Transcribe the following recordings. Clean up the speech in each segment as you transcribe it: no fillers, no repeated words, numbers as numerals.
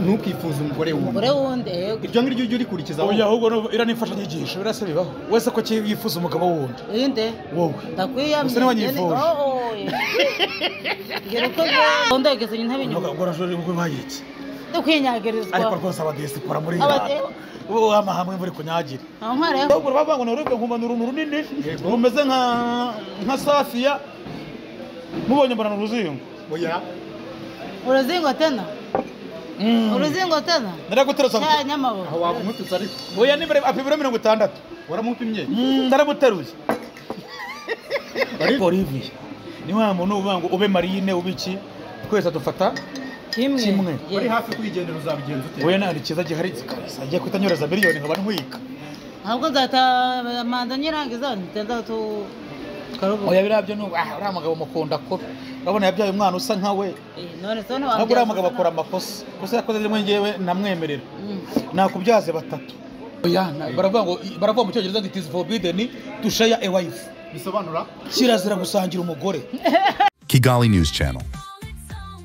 Ntukifuze umugore wundi. Ibyo ngibyo ujye urikurikiza. Oya ahubwo ira nifasha nyigisho birase bibaho. Wese ko yifuza umugabo wundi. Inde? Wowe. Ndakwiyamye. Gusa niwanyifuje. Ngero ko ndageze intebe nyuma. Ngo rajore ubwo bayiki. Ndakwinyagarizwa. Ariko rwose abadiyasipora muri ubu amahamwe muri kunyagira. Ahubwo bavuga ngo norubwe nkumva n'uruntu runini rumeze nka safiya. Mubonye mbona n'uruzingo. Oya. Uruzingo tena? Uruzingo tena? Naragutereza. Nyamabo. Aho wamututse ariko. Oya nibere apibira 60. Waramupimye? Ndaramuteruye. Ariko Olivier ni wa muntu uvuga ngo ube marine ubiki twese dufata kimwe. Uri hafi kwigendera uzabigenza ute? Oya nari kiza gihari kabisa. Agiye kutanyureza miliyoni nkaba ntwika. Ahubwo nzata manda nyirangiza ntenza tu karubu. Oya birabyo no uriya mugabo mukunda ko urabona yabyaye umwana usa nka we. None se none wabyaye. Uriya mugabo akora amakosa. Gusa yakoze rimwe ngewe namwemerera. Nakubyaze batatu. Oya baravuga mu cyongereza ngo it is forbidden to share a wife. Bisobanura kirazira gusangira umugore. Kigali News Channel.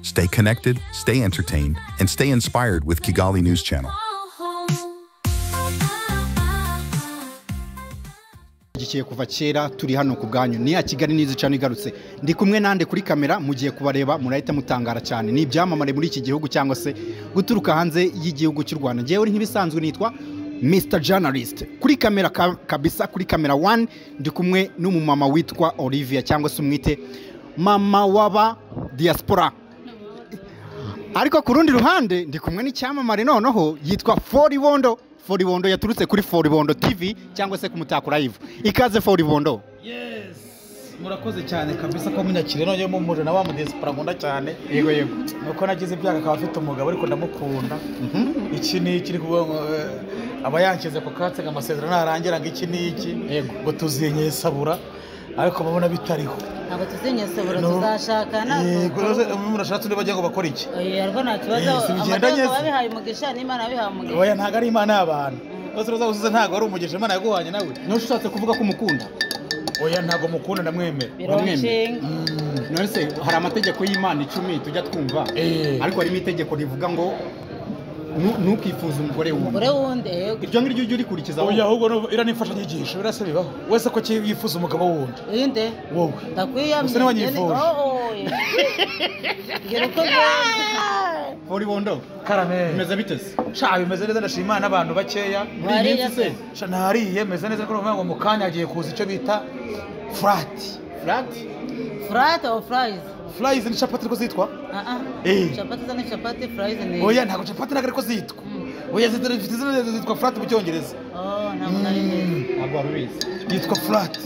Stay connected, stay entertained, and stay inspired with Kigali News Channel. Gikiye kuva kera turi hano ku bwanyu ni ya Kigali News Channel igarutse. Ndi kumwe nande kuri kamera mugiye kubareba murahita mutangara cyane. Ni ibyamamare muri iki gihugu cyangwa se guturuka hanze y'igihugu cy'u Rwanda. Ngewe uri nk'ibisanzwe nitwa Mr Journalist. Kuri kamera kabisa kuri kamera 1 ndi kumwe n'umumama witwa Olivia cyangwa se umwite mama waba diaspora. Ariko ku rundi ruhande ndi kumwe n'icyamamare noneho yitwa Foribondo. Foribondo yaturutse kuri Foribondo TV cyangwa se ku Mutako Live. Ikaze Foribondo. Yes. Murakoze cyane kabisa ko munyakire none mu muje na wa mu diaspora nkunda cyane. Yego yego. Nuko nagize ibyaga akaba afite umugabo ariko ndamukunda. Iki ni ikiri kuvuga ngo aba yankize ku katse ngo amasezerano narangira ngo iki ni iki ngo tuzinyesabura ariko mubona bitariho. Ntabwo tuzinyesabura tuzashakana. Yego murashatse undi bajya ngo bakora iki? Oya ariko nta kibazo amategeko babihaye umugisha n'Imana yabihaye umugisha. Oya ntago ari Imana y'abantu. Bose uzagusize ntago ari umugisha Imana yaguhanye nawe. None ushatse kuvuga ko umukunda? Oya ntago mukunda ndamwemera. Uramwemera? None se hari amategeko y'Imana 10 tujya twumva ariko harimo itegeko rivuga ngo ntukifuze umugore wundi. Umugore wundi. Ibyo ngibyo ujye urikurikiza. Oya ahubwo ira nifasha nyigisho birase bibaho. Wese ko yifuza umugabo wundi. Inde? Wowe. Ndakwiyamye. Gusa niwanyifuje. Ngero ko Foribondo. Karame. Bimeze bite se? Sha bimeze neza ndashima Imana abantu bakeya. Muri iyi se? Sha nariye meze neza ko ngo mukanya agiye kuza icyo bita flat. Flat? Flat or fries? Fries ni chapati ariko zitwa? Chapati za ni chapati, fries ni. Oya ntago chapati ntago ariko zitwa. Oya zifite izina zitwa flat mu cyongereza. Oh ntabwo nari nzi. Ntabwo warubizi. Yitwa flat.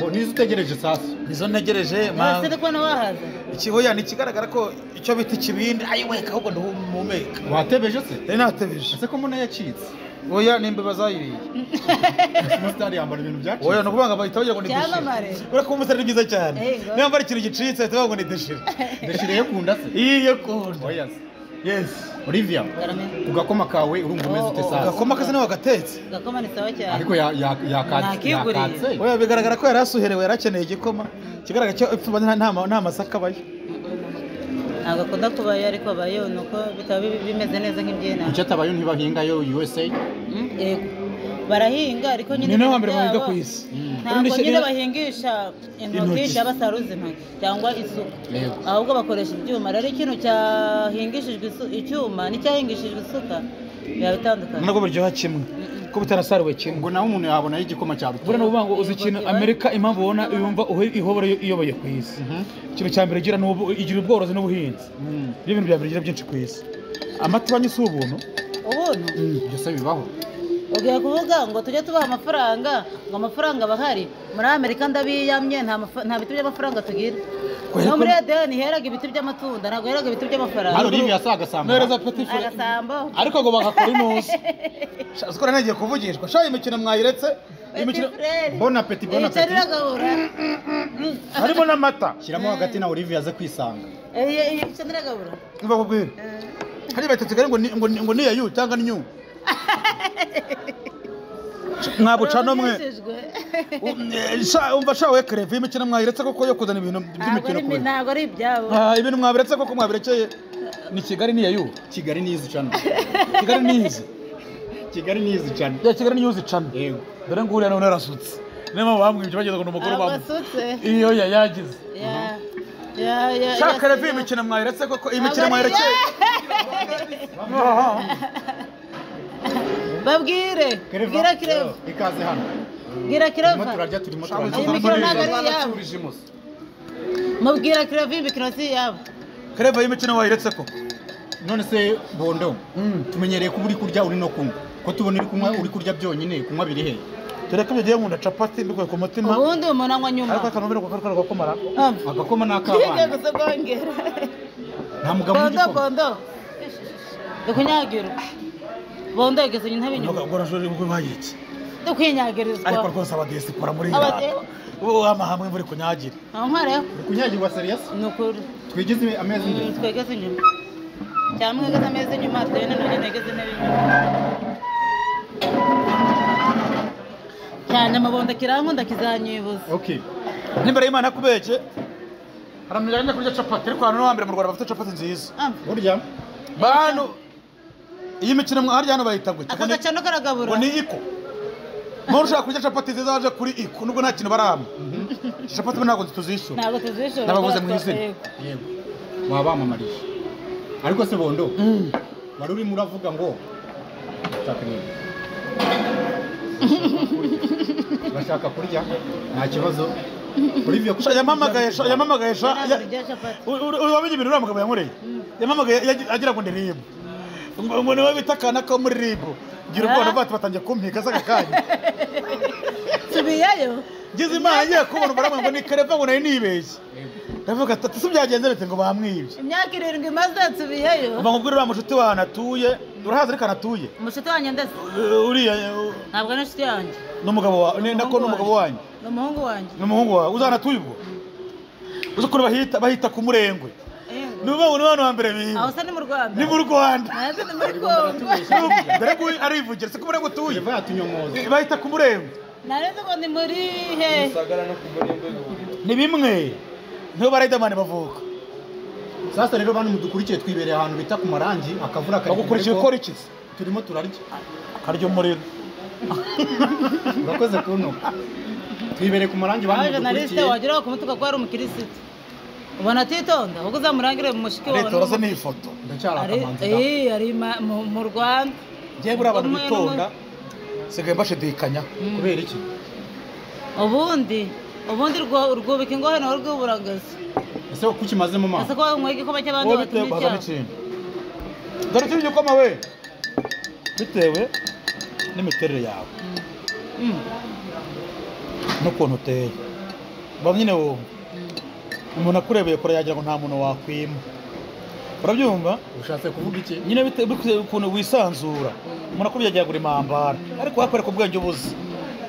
Bo nizo utegereje sasa? Nizo ntegereje ma. Ese ko nabahaza? Iki oya ni kigaragara ko icyo bita ikibindi ayiweka ahubwo nduhumeka. Watebeje se? Nari natebeje. Ese ko mbona yacitse? Oya nimbe bazayiriye. Umusitari yambara ibintu byacitse. Oya no kubanga bahita bagira ngo ni deshire. Ura ko umusitari ni byiza cyane. Niba mbara ikintu gicitse bahita bavuga ngo ni deshire. Deshire yo kunda se? Iyo kunda. Oya se. Yes. Olivia. Ugakoma kawe urumva umeze ute sasa? Ugakoma kase nawe gatetse. Gakoma ni sawa cyane. Ariko yakatse. Oya bigaragara ko yarasuherewe yarakeneye igikoma. Kigaragara cyo ipfuba nta masaka bayo. Ntabwo akunda kubayo ariko abayo nuko bitaba bimeze neza nk'ibyena. Kuki atabayo ntibahinga yo USA? Yego. Barahinga ariko nyine ni naho mbere bahinga ku isi. Ntabwo nyine bahingisha intoki cyangwa basaruza intoki cyangwa isuka. Ahubwo bakoresha ibyuma. Rero ikintu cyahingishijwe icyuma n'icyahingishijwe isuka biba bitandukanye. Ntabwo biryoha kimwe. Ko bitarasaruwe kimwe. Ngo naho umuntu yabona igikoma cya ruto. Buriya nuvuga ngo uzi ikintu Amerika impamvu ubona yumva ihobora iyoboye ku isi. Ikintu cya mbere igira igira ubworozi n'ubuhinzi. Ibyo bintu bya mbere igira byinshi ku isi. Amata banyu si ubuntu? Ubuntu? Byose bibaho. Ugiye kuvuga ngo tujye tubaha amafaranga ngo amafaranga bahari muri Amerika ndabiyamye nta biti by'amafaranga tugira. No muri Edeni heraga ibiti by'amatunda ntabwo heraga ibiti by'amafaranga. Hano Olivia asa agasambo. Nereza petit frere. Agasambo. Ariko ngo bagakora inuzi. Sha nagiye kuvugishwa. Sha imikino mwayiretse. Imikino Bon appétit, bon appétit. Harimo n'amata. Shyiramo hagati na Olivia aze kwisanga. Icyo ndiragabura. Niba kubwira. Hari batatu ngo ngo ni yayu cyangwa ni nyu. Mwabuca no mwe. Umva sha we kreve imikino mwayiretse koko yo kuzana ibintu by'imikino kure. Ntabwo ari ibyabo. Ibintu mwabiretse koko mwabirekeye. Ni Kigali ni yayu. Kigali News Channel. Kigali News. Kigali News Channel. Ya Kigali News Channel. Yego. Dore nguriya none arasutse. Niyo mpamvu bamwibye bageze ngo ni umugore Ntabwo bamwe. asutse. Iyo yagize. Ya. Shaka rero imikino mwayiretse koko imikino mwayiretse. Babwire. Bwira Kireva. Ikaze hano. Bwira Turimo Kireva. turarya turimo turarya. Iyi mikino ntabwo ari iyabo. Mubwira Kireva imikino si iyabo. Kereva y'imikino wayiretse koko. None se Bondo, tumenyereye kuba uri kurya uri no kunywa. Ko tubona uri kunywa uri kurya byonyine, kunywa biri he? Tureke ibyo gihe nkunda capati mbikuye ku mutima. Ubundi umuntu anywa nyuma. Ariko akantu ko karwa komara. Agakoma Ngiye n'akabana. gusogongera. Nta mugabo Bondo w'igikoma. bondo. Ndikunyagirwa. Bondo yageze intebe inyuma. Ubwo rero ubwo bayiki. Ndikunyagirwa. Ariko rwose abadiyasipora muri Abade- ubu amahamwe imvura ikunyagira. Aho nkoreho. Uri kunyagirwa serious? Ni ukuri. Twigeze amezi imbere. Twegeze inyuma. Cyangwa mwegeze ameza inyuma, twene nanjye negeze intebe inyuma. Cyane amabondo kirankunda kizanyibuza. Okay. N'imbere y'Imana kubeke. Haramenya njya kurya capati ariko hano hambere mu Rwanda bafite capati nziza. Burya Bantu iyi mikino harya hano bayita gute? Aka gacano karagabura. Ngo ni iko. Muntu ushaka kurya capati nziza waje kuri iko nubwo nta kintu barama. Capati ntabwo tuzishyura. Ntabwo tuzishyura. Nabavuze mu izina. Yego. Wabamamarije. Ariko se Bondo, wari urimo uravuga ngo shaka nini? Bashaka kurya nta kibazo. Olivier Sha yamamagaye sha yamamagaye sha. Ntabwo capati. Wamenye ibintu uriya mugabo yankoreye. Yamamagaye agira ngo ndi RIB. Ngo niwe bita akana ko muri RIB. Gira ubwoba bati batangiye kumpika se aka kanya. Subiyeyo. Ngize Imana ngiye kubona baramwe ngo ni Kereva ngo nari nibeshye. Ndavuga ati se byagenze bite ngo bamwibye. Imyaka 7 imaze nsubiyeyo. Uva nkubwire uriya mushuti wawe anatuye, urahazi ariko anatuye. Umushuti wanjye ndetse. Uriya Ntabwo ari inshuti yanjye. n'umugabo wawe, nako n'umugabo wanyu. Ni umuhungu wanjye. Ni umuhungu wawe, uzanatuye ubwo. Uzi ukuntu bahita ku Murengwe. Ni ubu ni abantu ba mbere biba. Aho se ni mu Rwanda. Ni mu Rwanda. Nanjye ni muri Kongo. Dore ko arivugira se ku Murengwe utuye. Kereva yatunyomoza. Bahita ku Murengwe. Narenze ngo ni muri he. Ni bimwe. Niho ba Riderman bavuka. Sasa rero bantu mudukurikiye twibereye ahantu bita ku Marangi, akavura kari Bagukurikiye ukora iki se? Turimo turarya. Karya umuriro. Urakoze kuntuka. Twibereye ku Marangi bantu Abajenaliste mudukurikiye. wagira kumutuka ko ari umukirisitu. Ubona atitonda, ahubwo uzamurangire mu mushiki wawe. Leta uraza ni ifoto. Ndacyari akamanzi. Ari mu Rwanda. Njyewe buriya abantu bitonda sigaye mbashidikanya. Kubera iki? Ubundi rwubika ingohe nawe rw'uburagazi. Ese kuki maze mu maso? Ese ko wanyweye igikoma cy'abandi Wowe batumye bazana icyaha? ikintu. Dore icyo igikoma we. Bitewe n'imiterere yawe. N'ukuntu uteye. Ba nyine wowe. Umuntu akurebeye kure yagira ngo nta muntu wakwima. Urabyumva? Ushatse kuvuga iki? Nyine bitewe ukuntu wisanzura. Umuntu akubye yagira ngo uri mambara. Ariko wakwereka ubwenge ubuze.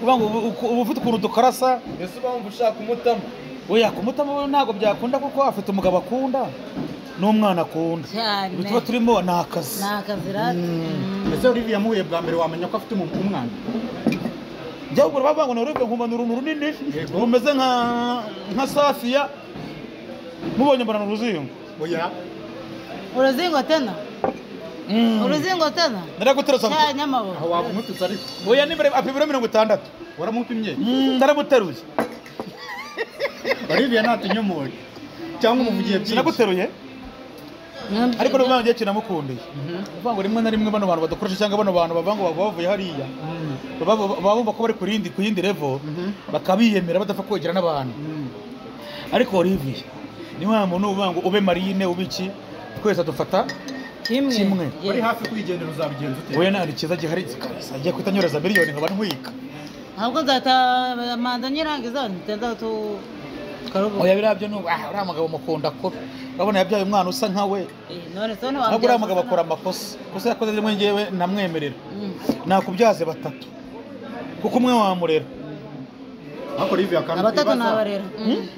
Uvuga ngo uba ufite ukuntu dukarasa. Ese uba wumva ushaka kumutama? Oya kumutama ntabwo byakunda kuko afite umugabo akunda n'umwana akunda. Cyane. Ibi tuba turimo ni akazi. Ni akazi rata. Ese Olivier yamuhuye bwa mbere wamenya ko afite umwana? Njya ubwo bavuga ngo ni Olivier nkumva ni uruntu runini rumeze nka safiya. Mubonye mbona ni uruzingo. Oya. Uruzingo tena? Uruzingo tena? Naraguteresa. Cya nyamabo. Aho wabumututse ariko. Oya ni mbere apima ibiro 60. Waramupimye? Ndaramuteruye. Olivier natunyomoye. Cyangwa umuvugiye byinshi. Sinaguteruye. Ariko n'ubu ngiye kinamukundiye. Uvuga ngo rimwe na rimwe bano bantu badukoresha cyangwa bano bantu bava ngo bavuye hariya. Baba bumva ko bari ku yindi level bakabiyemera badapfa kwegera n'abantu. Ariko Olivier ni wa muntu uvuga ngo ube marine ube iki twese dufata kimwe. Uri hafi kwigendera uzabigenza ute? Oya nta kiza gihari agiye kutanyureza miliyoni nkaba ntwika. Ahubwo nzata manda nyirangiza ntenza tu karubu. Oya birabyo n'ubu uriya mugabo mukunda ko urabona yabyaye umwana usa nka we. None se none ntabwo uriya mugabo akora amakosa. Kosa yakoze rimwe ngewe namwemerera. Nakubyaze batatu. Kuko umwe wamurera. Ariko Olivier akantu abatatu nabarera.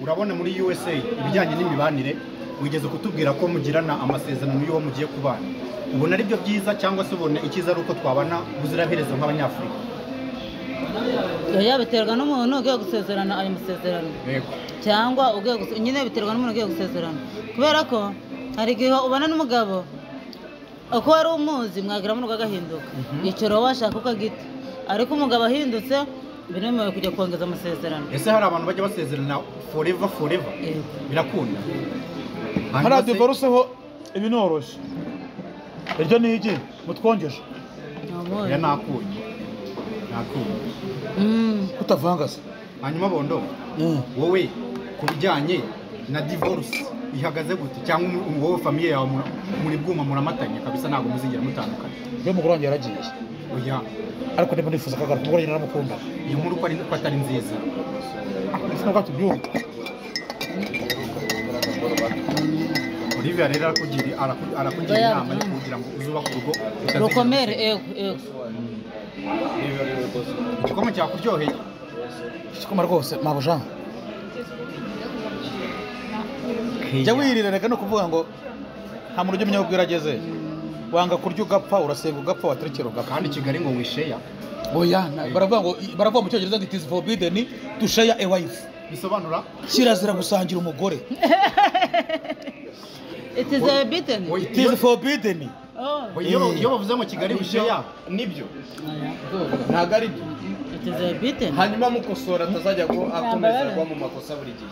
Urabona muri USA ibijyanye n'imibanire wigeze kutubwira ko mugirana amasezerano y'uwo mugiye kubana. Ubona ari byo byiza cyangwa se ubona icyiza ari uko twabana buziraherezo nk'abanyafurika? Oya biterwa n'umuntu ugiye gusezerana ayo masezerano. Yego. Cyangwa ugiye nyine biterwa n'umuntu ugiye gusezerana. Kubera ko Hari igihe ubana n'umugabo uko wari umuzi mwagira mu rugo agahinduka, icyo rero washaka ukagita, ariko umugabo ahindutse biremewe kujya kongeza amasezerano. Ese hari abantu bajya basezerana forever forever? Birakunda. Hari divorce ho ibinoroshye. Iryo ni iki mutwongeje? Ya nakuye. Nakuye. Kutavanga se. Hanyuma Bondo, wowe kubijyanye na divorce ihagaze gute, cyangwa wowe famille yawe muri bwuma muramatanye kabisa ntabwo muzigera mutandukana? Yo mugore wanjye yaragiye. Oya. Ariko ndimo nifuza kagaruka, umugore wanjye naramukunda. Iyo nkuru ko atari nziza. Sinabwo tubyumva. Olivia rero arakugira inama yo kugira ngo uzubake urugo rukomere. Ego ego. Igikoma cyakuryoheye? Igikoma rwose mabuja. Jya wirira reka no kuvuga ngo nta muntu ujya umenya aho bwira ageze. Wanga kurya ugapfa, urasenga ugapfa, waterekera ugapfa. Kandi Kigali ngo wisheya. Oya, baravuga ngo baravuga mu cyongereza ngo it is forbidden to share a wife. Bisobanura kirazira gusangira umugore. It is forbidden. It is forbidden. Iyo bavuze ngo Kigali wisheya nibyo. Ntago ari byo. It is forbidden. Hanyuma mukosora atazajya ko akomeza kuba mu makosa buri gihe.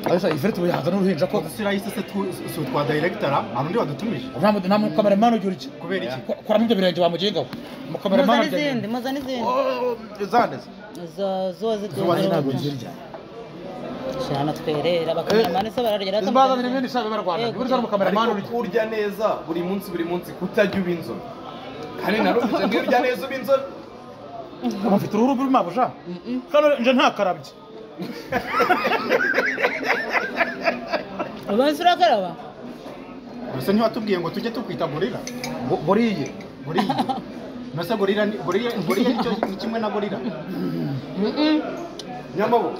Asa ifiriti uyahaza n'uruhinja ko dusira yise se twa director arundi wadutumije. Nta mu cameraman ugira iki? Kubera iki? Kora mu birenge bamuginga. Mu cameraman n'izindi, muza n'izindi. Zandeze. Zo zo ntabwo nzirya. Shana twerera abakameramani se bararya. Bazanira ibindi shabe barwana. Buri mu cameraman uri kurya neza buri munsi kutajya uba inzobe. Kandi narumvise ngo urya neza uba inzobe. Mufite uruhu ruri mabuja? Kandi nje ntakarabye. Ubanza urakaraba? Gusa ntiwatubwiye ngo tujye tukwita gorilla. Boriye. Boriye. Nase gorilla gorilla gorilla nicyo ni kimwe na gorilla. Nyamabo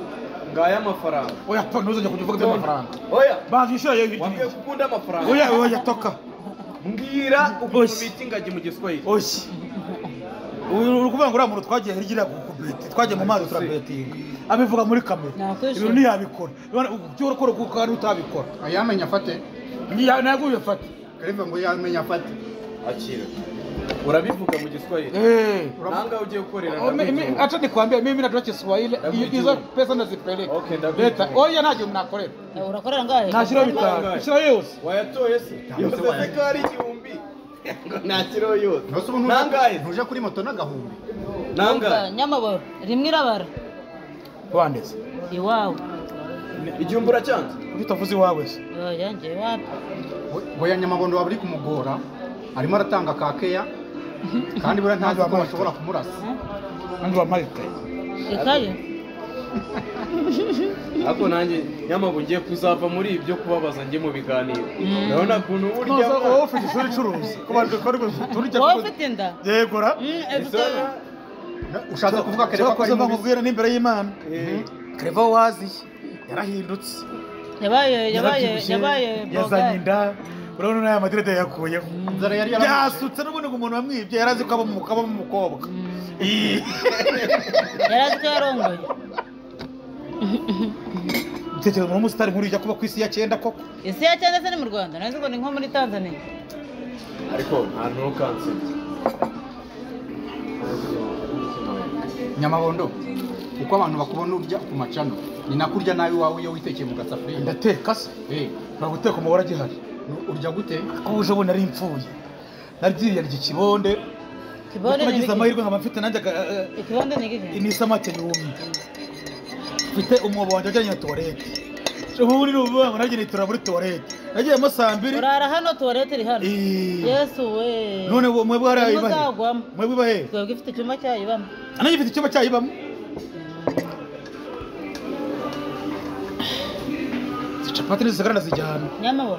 ngaya amafaranga. Oya to ntuzajya kujya uvuga amafaranga. Oya. Banzishyura yewe. Wambwiye ko ukunda amafaranga. Oya oya toka. Mbwira ukuntu bita ingagi mu Giswahili. Oya. Uri kuvuga ngo uriya muntu twagiye hirya kubeti, twagiye mu mazi turabetinga. Abivuga muri kamera. Ibintu ntiyabikora. Ibyo urakora kuko ari utabikora. Ayamenya afate. Naguye afate. Kariva ngo yamenya afate. Akira. Urabivuga mu Giswahili. Nanga ugiye gukorera. Acha nikwambie mimi najua Kiswahili. Hizo pesa nazipeleka. Okay, ndaguha. Oya ntaje mnakorera. Urakorera ngahe? Nashira bitanu. Shira yose. Wayatoye se? Yose se ko ari igihumbi. Ntakiro yose. Nangahe? Ntuje kuri moto n'agahumbi. Nangahe? Nyamabo rimwe irabara. Wandeze. Iwawe. Igihumbi uracyanze? Utavuze iwawe se? Oya nje wapi. Oya Nyamabondo waba uri kumugora. Arimo aratanga kakeya. Kandi bura ntazi ko bashobora kumurasa. Kandi wamarite. Ikaye. Ako nanjye Nyamabo ngiye kuzava muri ibyo kubabaza njye mu biganiro. Ndabona kuntu burya wowe ufite ishuri icuruza. Kuba wowe ufite inda. Yegora. Ushatse kuvuga Kereva ko ari mubi. Nkubwira n'imbere y'Imana. Kereva wazi yarahindutse. Yabaye yazanye inda. Urabona n'aya madirede yakuyeho. Inzara yari yaramwishe. Yasutse n'ubundi ngo umuntu wamwibye yarazi ko aba umukobwa. Yarazi ko yarongoye. Utekereza umuntu w'umusitari nk'uriya ujya kuba ku isi ya 9 koko? Isi ya 9 se ni mu Rwanda? Nari nzi ngo ni nko muri Tanzania. Ariko nta ntukansebye. Nyamabondo, uko abantu bakubona urya ku macano ni nakurya nabi wawe iyo witekeye mu gasafuriya. Ndateka se? Ntabwo guteka umugore agihari. Urya gute? Ko uje ubona ari impfuye. Naryiye arya ikibonde. Kibonde ni nagize amahirwe nkaba mfite nanjye ikibonde ni iki? Ni isamake yumye. Mfite umwobo wanjye wajyanye na tuwarete. Ubu ni ubuvuga ngo nanjye nitura muri tuwarete. Nagiyemo saa 2. Urara hano tuwarete iri hano. Yesu we. None mwebwe hariya ibahe? Mwebwe ibahe? Twebwe ifite icyumba cyayo ibamo. Nanjye ifite icyumba cyayo ibamo. Capati nizigara ndazijyana. Nyamabo.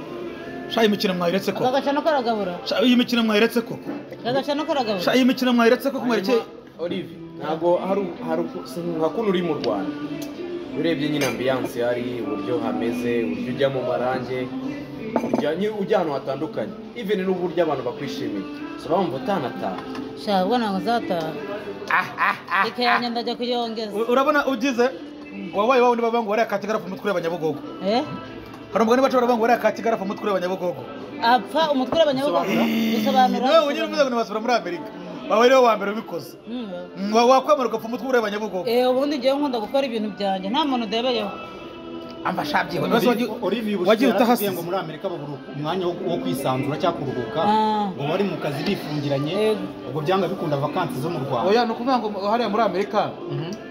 Sha iyi mikino mwayiretse koko. Agacano karagabura. Sha iyi mikino mwayiretse koko. Agacano karagabura. Sha iyi mikino mwayiretse koko mwerekeye. Olive, ntago hari nka kuno uri mu Rwanda. Urebye nyine ambiance hari uburyo hameze, uburyo ujya mu marange, ujya ahantu hatandukanye. Even n'uburyo abantu bakwishimiye. So bamva utanataha. Sha ubwo ntabwo nzataha. Ikayanya ndajya kuyongeza. Urabona ugize wabaye wawundi bavuga ngo wariya kategara ku mutwe y'abanyabugogo. Hari umugani baca baravuga ngo bariya ka Kigali apfa umutwe ureba Nyabugogo. Apfa umutwe ureba Nyabugogo. Bisobanura. Niwe wenyine uvuze ngo ntibasubira muri Amerika. Wawe niwe wa mbere ubikoze. Wakwemera ugapfa umutwe ureba Nyabugogo. Ubundi ngewe nkunda gukora ibintu byanjye nta muntu udebeyeho. Ambashabye wagiye utahasize ngo muri Amerika babura umwanya wo kwisanzura cyangwa kuruhuka, ngo bari mu kazi bifungiranye, ubwo byanga bikunda vakansi zo mu Rwanda. Oya, ni ukuvuga ngo hariya muri Amerika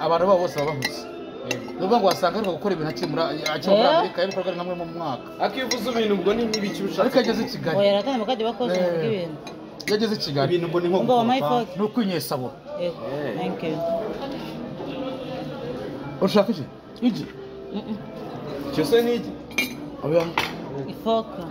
abantu babo bose baba bahuze. Ni ukuvuga ngo wasanga ariko gukora ibintu akiri muri Amerika ibikorwa ari nkamwe mu mwaka. Akivuza ibintu ubwo ni nk'ibiki ushaka. Ariko ageze i Kigali. Oya, ratana bakajya bakoze ibintu. Yageze i Kigali. Ibintu ubwo ni nko gukora. Ni ukwinyesabura. Yego. Thank you. Ushaka iki? Igi. Cyose ni iki? Oya. Ifoka.